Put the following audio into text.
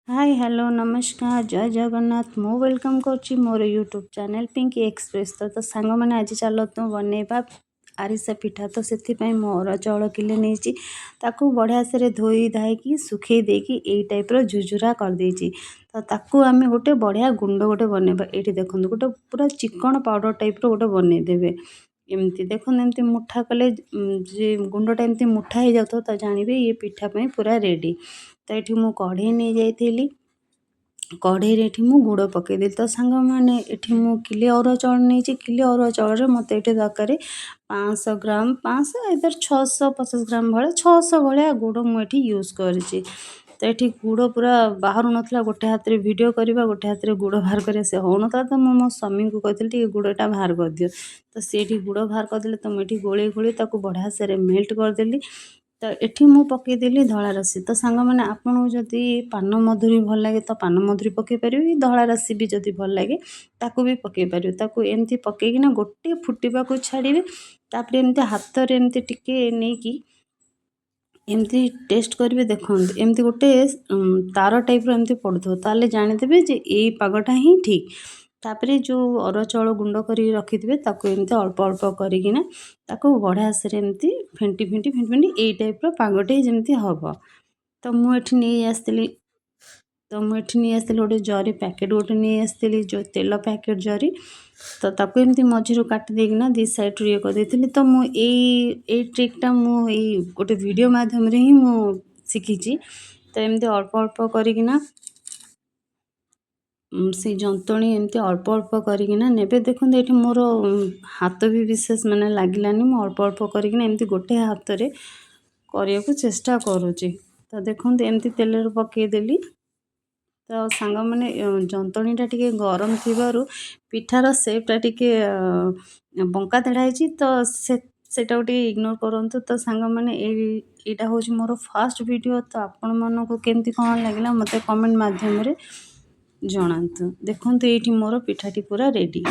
High, hello, ନମସ୍କାର, ଜୟ ଜଗନ୍ନାଥ। ମୁଁ welcome କରୁଛି ମୋର ୟୁଟ୍ୟୁବ୍ ଚ୍ୟାନେଲ୍ ପିଙ୍କି ଏକ୍ସପ୍ରେସ୍। ତ ସାଙ୍ଗମାନେ, ଆଜି ଚାଲନ୍ତୁ ବନେଇବା ଆରିସା ପିଠା। ତ ସେଥିପାଇଁ ମୁଁ ଅରୁଆ ଚାଉଳ କିଲେ ନେଇଛି। ତାକୁ ବଢ଼ିଆସରେ ଧୋଇ ଧାଇକି ଶୁଖେଇ ଦେଇକି ଏଇ ଟାଇପ୍ର ଝୁରଝୁରା କରିଦେଇଛି। ତ ତାକୁ ଆମେ ଗୋଟେ ବଢ଼ିଆ ଗୁଣ୍ଡ ଗୋଟେ ବନେଇବା। ଏଇଠି ଦେଖନ୍ତୁ, ଗୋଟେ ପୁରା ଚିକଣ ପାଉଡ଼ର ଟାଇପ୍ର ଗୋଟେ ବନେଇଦେବେ। ଏମିତି ଦେଖନ୍ତୁ, ଏମିତି ମୁଠା କଲେ ଯେ ଗୁଣ୍ଡଟା ଏମିତି ମୁଠା ହେଇଯାଉଥିବ, ତ ଜାଣିବେ ଇଏ ପିଠା ପାଇଁ ପୁରା ରେଡ଼ି। ତ ଏଠି ମୁଁ କଢ଼େଇ ନେଇଯାଇଥିଲି। କଢ଼େଇରେ ଏଠି ମୁଁ ଗୁଡ଼ ପକାଇଦେଲି। ତ ସାଙ୍ଗମାନେ, ଏଠି ମୁଁ କିଲେ ଅରୁଆ ଚାଉଳ ନେଇଛି। କିଲେ ଅରୁଆ ଚାଉଳରେ ମୋତେ ଏଠି ଦରକାର 500 ଗ୍ରାମ, 500 ଏଧର 650 ଗ୍ରାମ ଭଳିଆ, 600 ଭଳିଆ ଗୁଡ଼ ମୁଁ ଏଠି ୟୁଜ୍ କରିଛି। ତ ଏଠି ଗୁଡ଼ ପୁରା ବାହାରୁ ନଥିଲା। ଗୋଟେ ହାତରେ ଭିଡ଼ିଓ କରିବା, ଗୋଟେ ହାତରେ ଗୁଡ଼ ବାହାର କରିବା, ସେ ହେଉନଥିଲା। ତ ମୁଁ ମୋ ସ୍ୱାମୀଙ୍କୁ କହିଥିଲି, ଟିକେ ଗୁଡ଼ଟା ବାହାର କରିଦିଅ। ତ ସେ ଏଠି ଗୁଡ଼ ବାହାର କରିଦେଲେ। ତ ମୁଁ ଏଠି ଗୋଳେଇ ଗୋଳେଇ ତାକୁ ବଢ଼ିଆସେରେ ମେଲ୍ଟ କରିଦେଲି। ତ ଏଠି ମୁଁ ପକାଇଦେଲି ଧଳା ରାଶି। ତ ସାଙ୍ଗମାନେ, ଆପଣଙ୍କୁ ଯଦି ପାନ ମଧୁରୀ ଭଲ ଲାଗେ ତ ପାନ ମଧୁରୀ ପକାଇ ପାରିବେ, ଧଳା ରାଶି ବି ଯଦି ଭଲ ଲାଗେ ତାକୁ ବି ପକାଇ ପାରିବେ। ତାକୁ ଏମିତି ପକାଇକିନା ଗୋଟେ ଫୁଟିବାକୁ ଛାଡ଼ିବେ। ତାପରେ ଏମିତି ହାତରେ ଏମିତି ଟିକେ ନେଇକି ଏମିତି ଟେଷ୍ଟ କରିବେ। ଦେଖନ୍ତୁ, ଏମିତି ଗୋଟେ ତାର ଟାଇପ୍ର ଏମିତି ପଡ଼ୁଥିବ, ତାହେଲେ ଜାଣିଦେବେ ଯେ ଏଇ ପାଗଟା ହିଁ ଠିକ୍। ତାପରେ ଯେଉଁ ଅରୁଆ ଚାଉଳ ଗୁଣ୍ଡ କରିକି ରଖିଥିବେ, ତାକୁ ଏମିତି ଅଳ୍ପ ଅଳ୍ପ କରିକିନା ତାକୁ ବଢ଼ିଆସେରେ ଏମିତି ଫେଣ୍ଟି ଫେଣ୍ଟି ଫେଣ୍ଟି ଫେଣ୍ଟି ଏଇ ଟାଇପ୍ର ପାଗଟେ ଯେମିତି ହେବ। ତ ମୁଁ ଏଠି ନେଇ ଆସିଥିଲି ଗୋଟେ ଜରି ପ୍ୟାକେଟ୍, ଗୋଟେ ନେଇ ଆସିଥିଲି ଯେଉଁ ତେଲ ପ୍ୟାକେଟ୍ ଜରି। ତ ତାକୁ ଏମିତି ମଝିରୁ କାଟି ଦେଇକିନା ଦୁଇ ସାଇଡ଼୍ରୁ ଇଏ କରିଦେଇଥିଲି। ତ ମୁଁ ଏଇ ଟ୍ରିକ୍ଟା ମୁଁ ଏଇ ଗୋଟେ ଭିଡ଼ିଓ ମାଧ୍ୟମରେ ହିଁ ମୁଁ ଶିଖିଛି। ତ ଏମିତି ଅଳ୍ପ ଅଳ୍ପ କରିକିନା ସେଇ ଯନ୍ତଣୀ ଏମିତି ଅଳ୍ପ ଅଳ୍ପ କରିକିନା ନେବେ। ଦେଖନ୍ତୁ, ଏଇଠି ମୋର ହାତ ବି ବିଶେଷ ମାନେ ଲାଗିଲାନି। ମୁଁ ଅଳ୍ପ ଅଳ୍ପ କରିକିନା ଏମିତି ଗୋଟେ ହାତରେ କରିବାକୁ ଚେଷ୍ଟା କରୁଛି। ତ ଦେଖନ୍ତୁ, ଏମିତି ତେଲରେ ପକାଇଦେଲି। ତ ସାଙ୍ଗମାନେ, ଯନ୍ତଣୀଟା ଟିକେ ଗରମ ଥିବାରୁ ପିଠାର ସେପ୍ଟା ଟିକେ ବଙ୍କା ତେଢ଼ା ହେଇଛି, ତ ସେଇଟାକୁ ଟିକେ ଇଗ୍ନୋର କରନ୍ତୁ। ତ ସାଙ୍ଗମାନେ, ଏଇଟା ହେଉଛି ମୋର ଫାଷ୍ଟ ଭିଡ଼ିଓ। ତ ଆପଣମାନଙ୍କୁ କେମିତି କ'ଣ ଲାଗିଲା, ମୋତେ କମେଣ୍ଟ ମାଧ୍ୟମରେ ଜଣାନ୍ତୁ। ଦେଖନ୍ତୁ, ଏଇଠି ମୋର ପିଠାଟି ପୁରା ରେଡ଼ି।